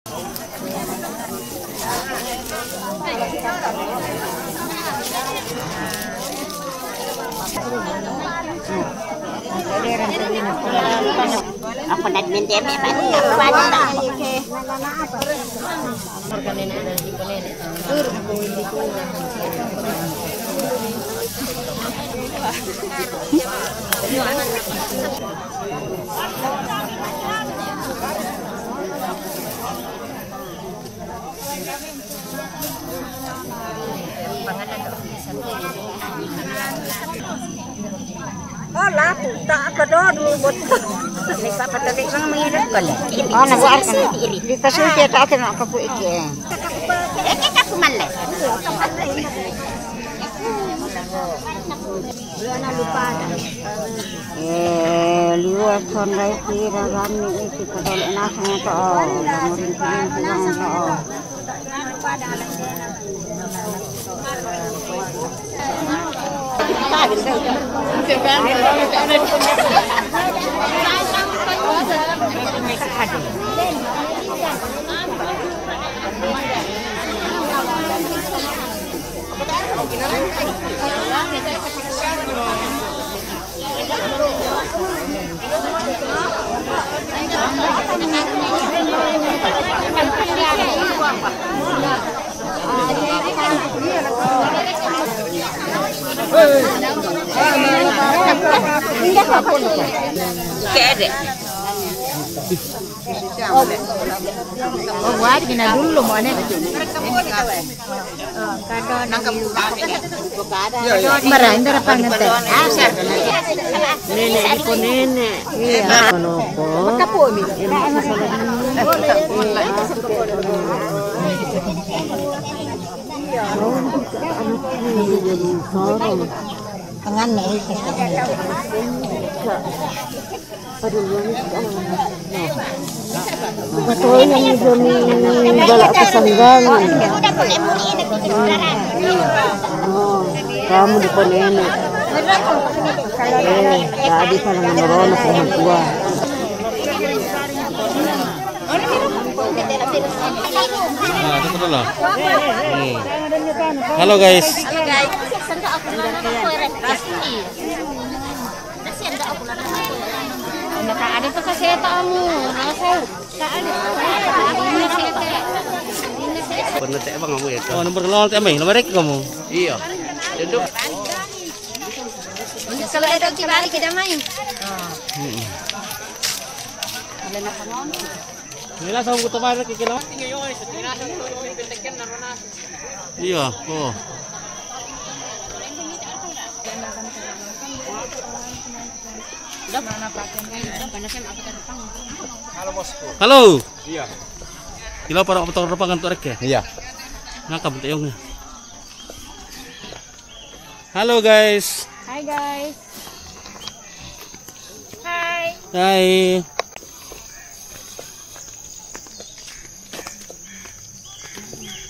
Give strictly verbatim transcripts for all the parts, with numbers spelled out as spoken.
Ako nagmindeme, balik ako, balik ako. Hala, tak ka doon, ubot. Nagpapatabi mga mangilot ko, le. Oh, nag-aar ka na. Di ta suki, ta ate, makapuik, eh. Eke ka kumalle. Eh, liwat sanday kira rami iti kadal nasa nga tao. Lamurin ko yung tulang tao. Kede. Oh, wadi na dulu mo ne. Mara, hindi na pang nante. Ah, sir. Nene, iko nene. Iya. Ano ko? Makapo mi. Tangan na ito. Patuloy na medyo ni bala ko sanggang. Oh, kamu di panene. Eh, tadi pa lang ang marona kung magkuha. Ah, ito pala. Hmm. Hello, guys. Nakaadit ka sa seta mo. Nasa, kaadit ka. Pernah tak abang kamu ya? Oh, nomor nol tak main, nomor rek kamu. Iya. Itu. Kalau itu kibali kita main. Hmm. Nila sa ko tamara kikila. Iya, oo. Halo. Iya. Kila para motor depan kan tuh rek ya? Iya. Ngakam tayong ya. Halo, guys. Hi, guys. Hi. Hi.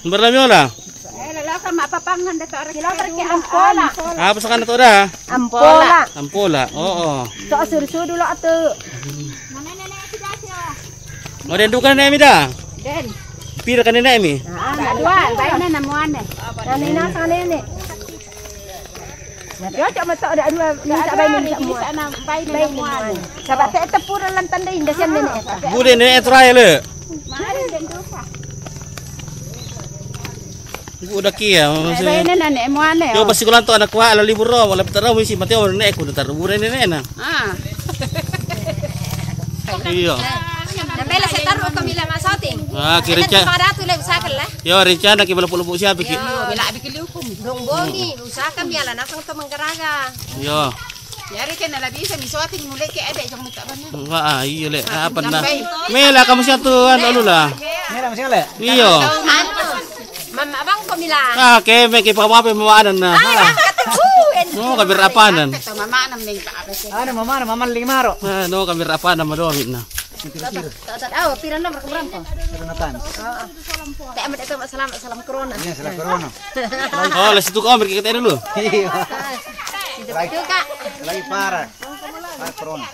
Berlami ola? Eh, lalo ka mapapangan da to ara kilo perke ampola. Apa sa kan to da? Ampola. Ampola. Oo. To asur sudu lo atu. Mo den dukan na mi da? Den. Pira kan na mi? Ah, dua, baik na namuan eh. Nani na sa nene. Yo, cak matok ada dua, minta bayi ni, minta muat. Bayi ni muat. Sabab tak tepur dalam tanda indah sian nenek eta. Bude nenek terakhir le. Mari dan dosa. Ibu udah kia, bayi ni nenek muat ne. Yo, pasti kulanto anak kuat, ala libur ro, ala petara misi mati orang nenek ku ntar bude nenek na. Ah. Iya. Nambela saya taruh ke mila masoting. Ah, kira cak. Pada tu le usaha lah. Yo, rencana ki bala puluh siapa ki? Yo, bila abis keliukum. Dong bongi, usaha kami ala nasang to manggaraga. Yo. Yari kan ala bisa mi soating mulai ke ada jong minta bana. Wah, iya le. Apa na? Mela kamu siatu anu lu lah. Mela masih le. Iyo. Mama abang ko mila. Ah, ke me ke pama pe mama anan na. No, kabir apanan. Mama anan me apa sih? Ano mama anan, mama lima ro. Ah, no, kabir apanan madomi na. Tata, tata, awa, pira nomor ko berapa? Pira na tan? Oo. Te amat itu salam, salam corona. Iya, salam corona. Oh, lah situ kau mereka kita dulu. Iya. Lagi parah. Lagi parah. Ah, corona.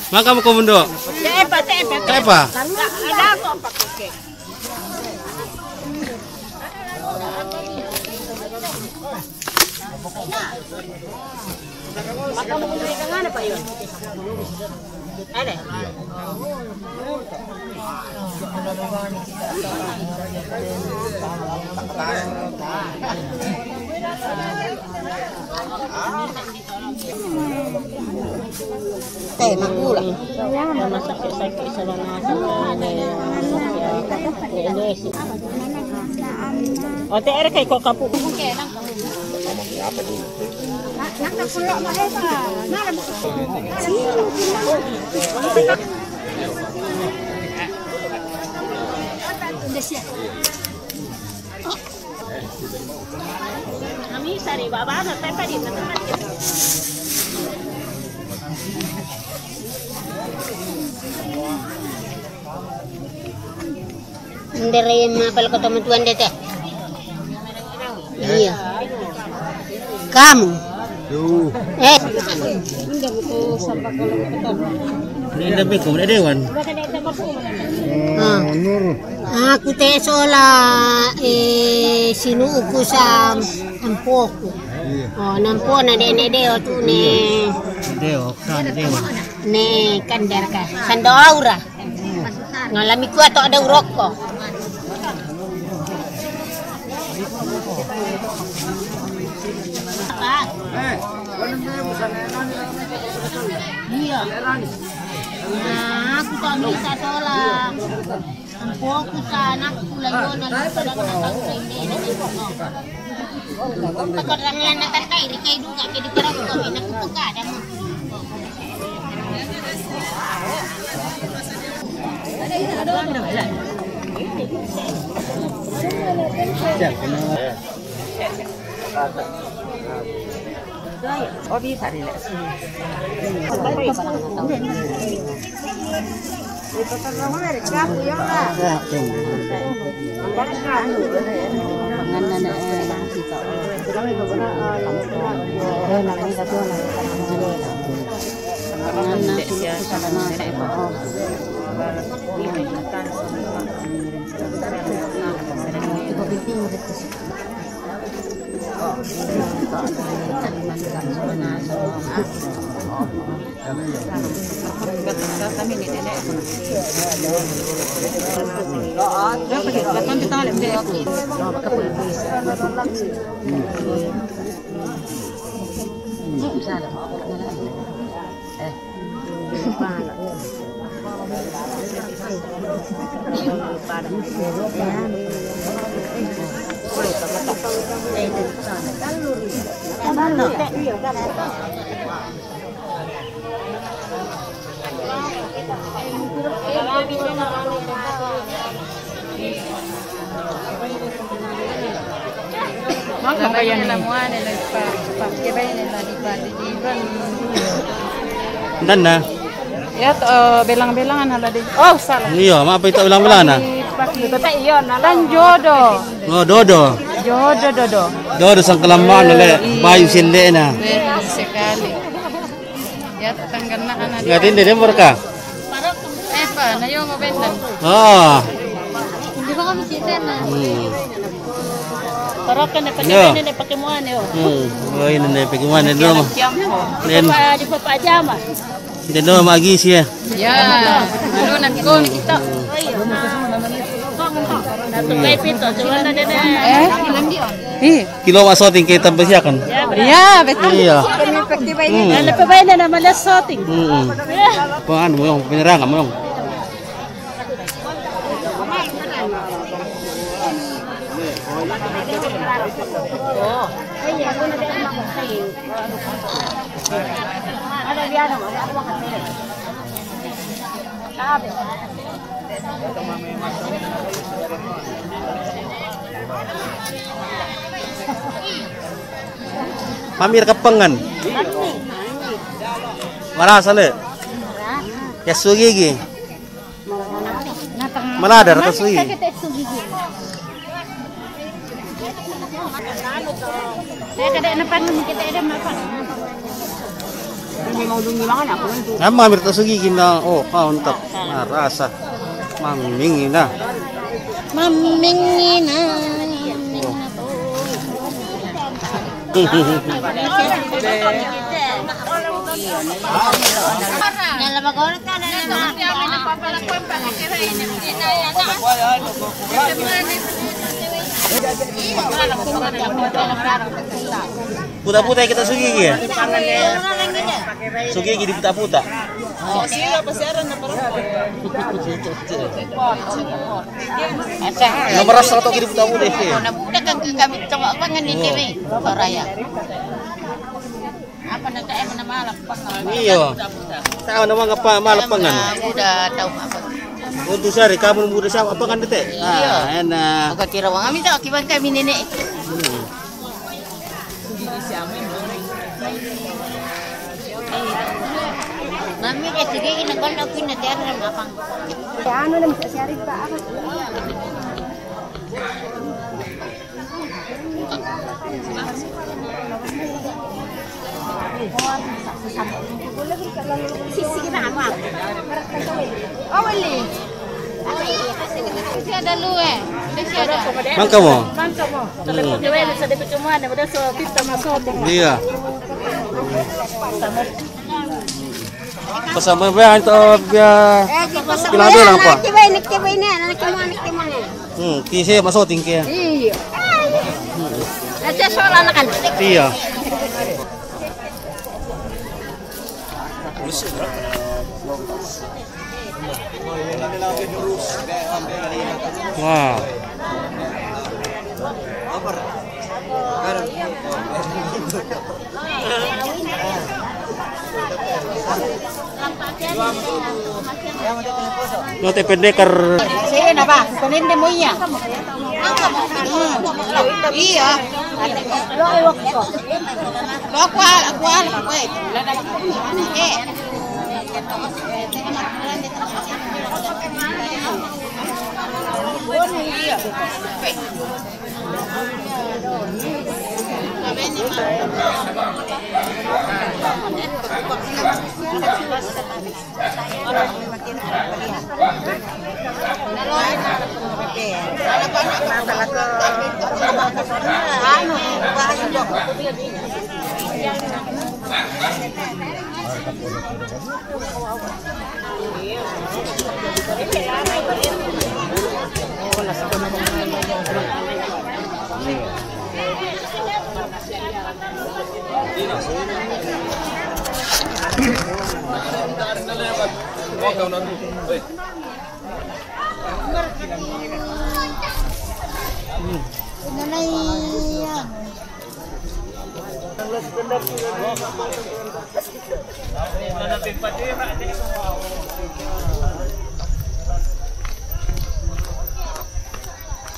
Maka mo kumundo. Tepa, tepa, tepa. Tepa. Ada ako ang pakuki. Maka mo kumundo ka nga na pa yun. Ano? Te, magula. O, te, ere kay ko kapu. Kami sari baba na pepa di na. Ndere mapal ko tama tuan dete. Iya. Kamu. Yo. Eh. Ini dah buku sampah kalau kita. Ini dah buku, ini dewan. Ah. Nur. Aku te sola, eh, sinuuku sa ampoku. Iya. Oh, nampo na de ne de otu ne. Deo, kan deo. Ne kan derka. Sando aura. Ngalami kuat tok ada uroko. Iya. Nah, aku tak bisa tolak. Fokus anakku lah, yo, na lupa dah kena tahu lain dia, dia tak tahu. Pagkadang yan na tatay, di kayo duga, kayo di parang ko, may nakukuka, ada mo. O, bisa rin. Maka ba yan? Ndan na. Ya, eh, belang-belangan hala di. Oh, salah. Iya, maaf itu belang-belangan na. Tanjodo. Oh, dodo. Jodo, dodo. Dodo sang kalamaan na le. Bayu sinde na. Betul sekali. Ya, tatanggal na ka na. Nga tindi, di ba ka? Eh, pa, na yung mabendan. Ah. Hindi ba kami sita na? Hmm. Parang ka na pati na pakimuan eh, oh. Hmm. Oh, yun na pakimuan eh, no? Di pa pa, di pa pa ajama. Hindi, no, magi siya. Ya, ano nagkon? Ito. Ito, kay Pito, si Wanda din eh. Eh? Eh? Kilo ka soting kay tambas yakan. Ya, betul. Iya. Ano pa ba yun na naman last soting? Mm. Paano mo yung piniranga mo yung? Mamir kapangan. Marasa le. Ya sugigi. Maladar ka sui. Saya kada napan kita ada mapan. Nama mirta sugi gina, oh, kau entap. Nah, rasa. Maming ina. Maming ina. Maming ina. Puta-puta kita sugi ya. Sugi di puta-puta. Nomor rasa atau di puta-puta ya. Kami coba apa ngani kami. Soraya. Apa na tayo mo na malapang na. Iyo. Tao naman nga pa malapangan. Uda tao mapang. Untuk sari kamu muda siapa apangan dete. Ah, enak. Pagkatira wang kami tao kiban kami nene. Mami kasi gigi na kanda pina tiara mapang. Ano naman sa sari pa ako. Siya ada lu eh. Siya ada. Mangka mo? Mangka mo. Telepon dia sa dito cuma ada sa pita masoting. Iya. Pasama ba ito biya. Pinado lang pa. Kiba ini, kiba ini, ano kiba ini, kiba ini. Hmm, kisi masoting kaya. Iya. Ito sola na kan. Iya. Wow. No te pendekar. Sige na ba? Paninde mo iya. Iya. Lo, lo, lo. Lo, kual, kual, kual. Eh.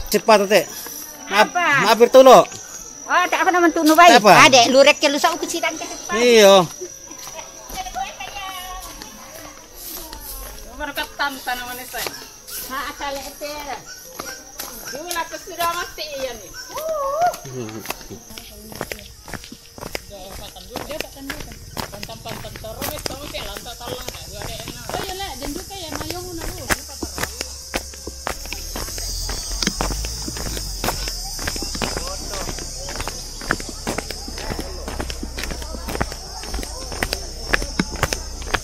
Cepat, Tete. Maaf, apa? Maaf, bertolo. Oh, tak apa naman tuno bay. Apa? Ade, lurek ke lusa uku sidang ke cepat. Iyo. Baru ketan tanaman itu. Ha, asal itu. Dulu aku sudah mati iya nih. Dia tak kenal. Pantang-pantang terus, itu mesti lantak talang. Oh, iya lah, dan juga ya, mayong na lu.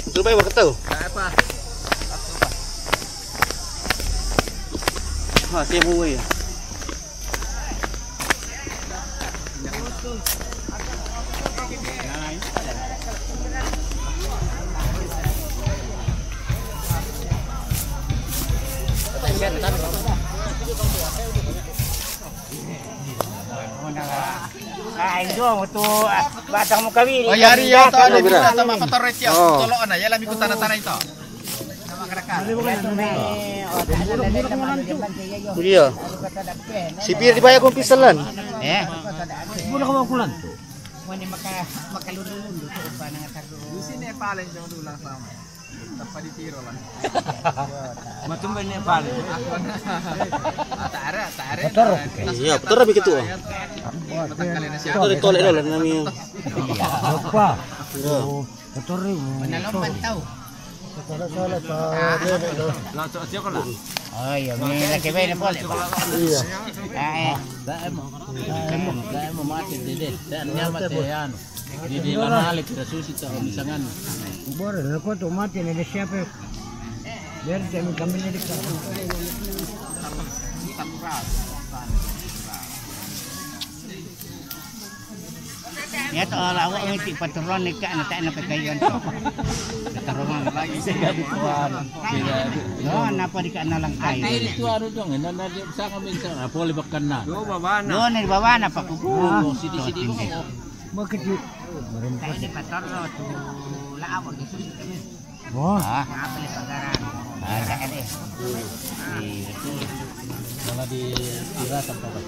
Ito ba yung makataw? Kaya pa. Ha, siya mo eh. Ay, Yo, mo to, ah, batang mo kawiri. Oh, yari yo to, ada bisa sama kotor itu. Oh. Tolong ana, ya lami ko tana-tana ito. Iya. Si Pir di baya kong pisalan. Eh? Muna ka makulan. Mo ni maka-, makalululundo to pa na nga taro. Di sini pala yung dulang sama. Tanpa ditiro lang. Matumba niya pala. Atare, atare. Motor. Iya, motor abi gitu. Motor ditolak dulu nami. Iya. Apa? Iya. Motor ini. Manalong pantaw. Lo to siya ko lang. Ay, may laki ba yun po? Iya. Ay. Dai mo. Dai mo, dai mo, mati, dede. Dai niya mati, ano. Dede, lamali, kita susi, ta, misangan. Bora, na ko to mati, na de siya pe. Biar dia kami na de ka. Ya to, ala awak ngi ti paturon ni ka na ta na pekayon to. Paturon lagi sa gabi ko. No, napa di ka na lang kayo? Ay, ito ano dong, na, na, sa kami sa, ah, poli bakan na. Yo, baba na. Yo, ni baba na pa ko. Sidi-sidi ko. Bakit yun? Tayo di patoro to laawag. Oh. Ah. Apa ni pagaran? Ah, sa ka di. Iya, iya. Mga di tira sa papa.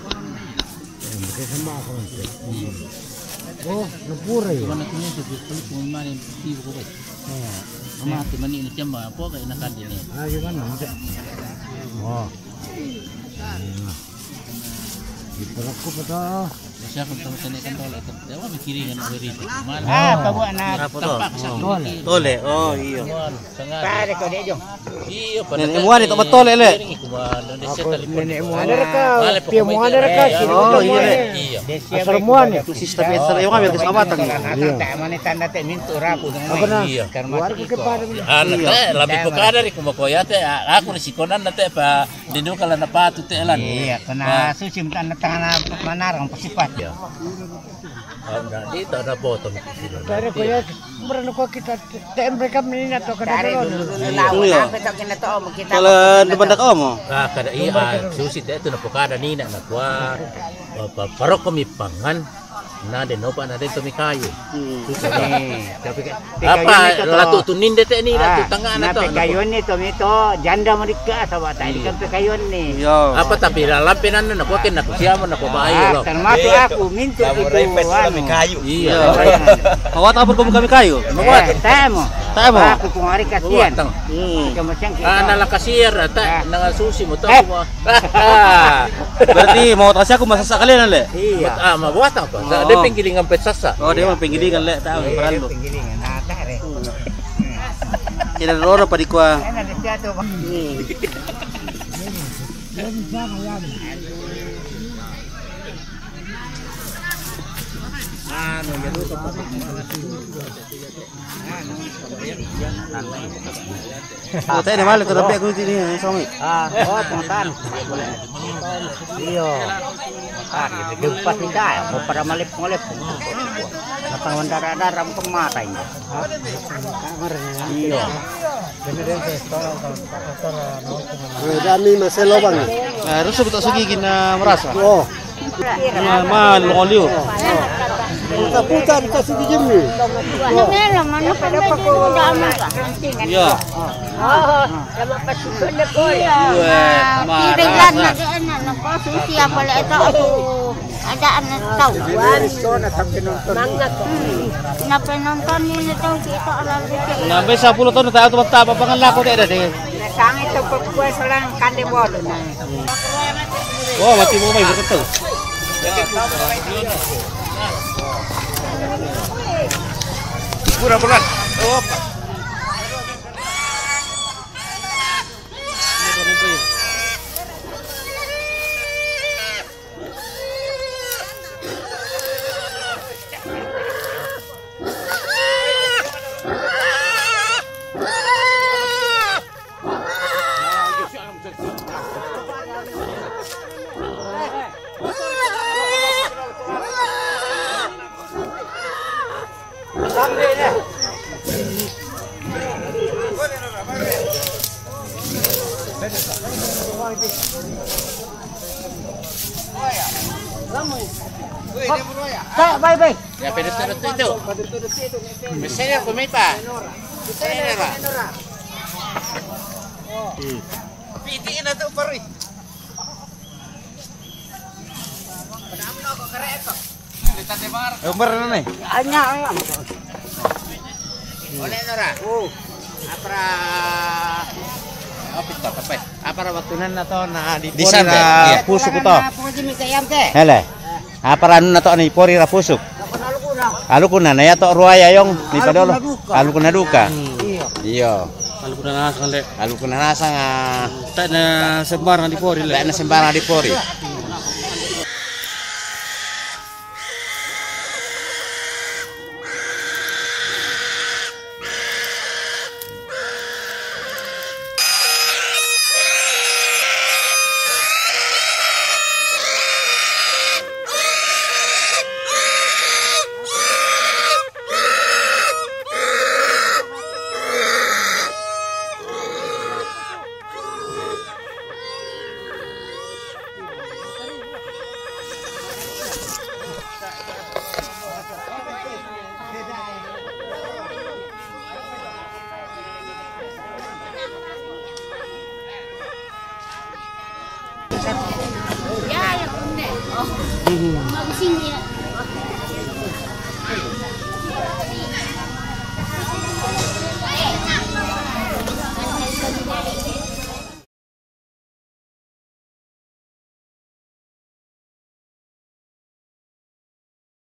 Eh, makasama ako ng Oh, napura yun. Cuma na tingin sa Diyos ko, kung mani, tibo ko ba? Oh. Ama, ti mani na tiyan ba? Po, kaya nakandi na yun. Ah, yun ano, hindi. Oh. Di pa ko pa ta. Siya kung tama sa nekan tole, ito. Di ba, may kiringan ang rito. Ah, pabuan na. Apa to? Tampak sa Tole. Tole, oh, iyo. Pare ko, di, Jong. Iyo, Nene, muani to matole, le. Ako, nene, muani ka. Pia muani ka. Oh, iyo, le. Iyo. Asal muani. Kung sista Peter, yung kami, kasi mamatang. Iyo. Tama ni tanda te, minto rapo. Ako na. Iyo. Muani ko ke pare. Ana te, labi ko kada ri kumakoya te, aku ri sikonan na te pa. Di duka la napatu te lan. Iya, kana susi mta na tanga manarang pasipat. Iya. Anda, di ta na botong. Tare ko ya, mura no ko kita te, mereka mina to kada. Tare dulu, dulu lawan. Iya. Apa to kena to mo kita. Kala depan dak omo. Ah, kada iya, susi te tu na pokada ni na na kwa. Paroko mi pangan. Na de nopa na de to mi kayu. Hmm. Apa, latu tu ninde te ni, latu tanga na to. Pekayon ni to mi to, janda mo di ka, sawa ta di kan pekayon ni. Yo. Apa tapi dalam penan na ko ken na ko siamo na ko bayo lo. Termasuk aku, mintu itu, anu. Iyo. Mawat apa ko kami kayu? Mawat. Temo. Temo. Aku pengari kasihan. Hmm. Kamu siang kita. Ana la kasihan, ta, na susi mo to. Berarti mau tasi aku masasak kalian, le? Iya. Ah, mabuat apa? Sa de penggilingan pet sasa. Oh, dia mah penggilingan, le, tahu perlu. Penggilingan, nah, tahu, re. Tidak ada orang pada kuah. Anu, ya, lupa. Oh, tayo na mali, ito na pia ko tini, eh, songi. Ah, oh, tuntan. Iyo. Tuntan, gitu. Gempas ni tayo. Mau pada malip-malip. Matang darah-darah, matang mata ini. Iyo. Eh, dami maselobang. Eh, ruso betul segi gina merasa. Oh. Iya, ma, longolio. Puta-puta di kasi di jemi. Ano meron, ano pa na dito damo ka? Iya. Oo, sama pa susunod na po. Iya, ma, piring lang na diyan, ano po, susi, ah, pala ito, ako, ada, ano, tao. Mangat. Hmm. Na pinonton nila ito, kita, alam ko. Sampai sepuluh tahun tayo tumatapa, pangalako tayo dati. Nasangit ito, pagkuha sa lang, kandibolo na. Oh, mati mo may berketel. Pura-pura. Opa. Sa, bay, bay. Ya, pero todo itu. Misalnya, kumipa. Misalnya, ra. Hmm. Piti na to, pare. Umar na ni. Anya, anya. Ole nora. Oh. Apara. Apa to, apa? Apara watunan na to na di Di pori Sante, ra iya. Pusuk to. Apa lagi mi kayam te? Hele. Apara anu na to ni pori ra pusuk. Ako na luku na. Aluku na, na ya to ruaya yong ni padolo. Aluku na duka. Aluku na duka. Hmm. Iya. Iya. Aluku na nasang le. Aluku na nasang, ah. Tak na sembarang di pori le. Tak na sembarang di pori. Ya, ya, kunne. Oh. Bagus ini ya.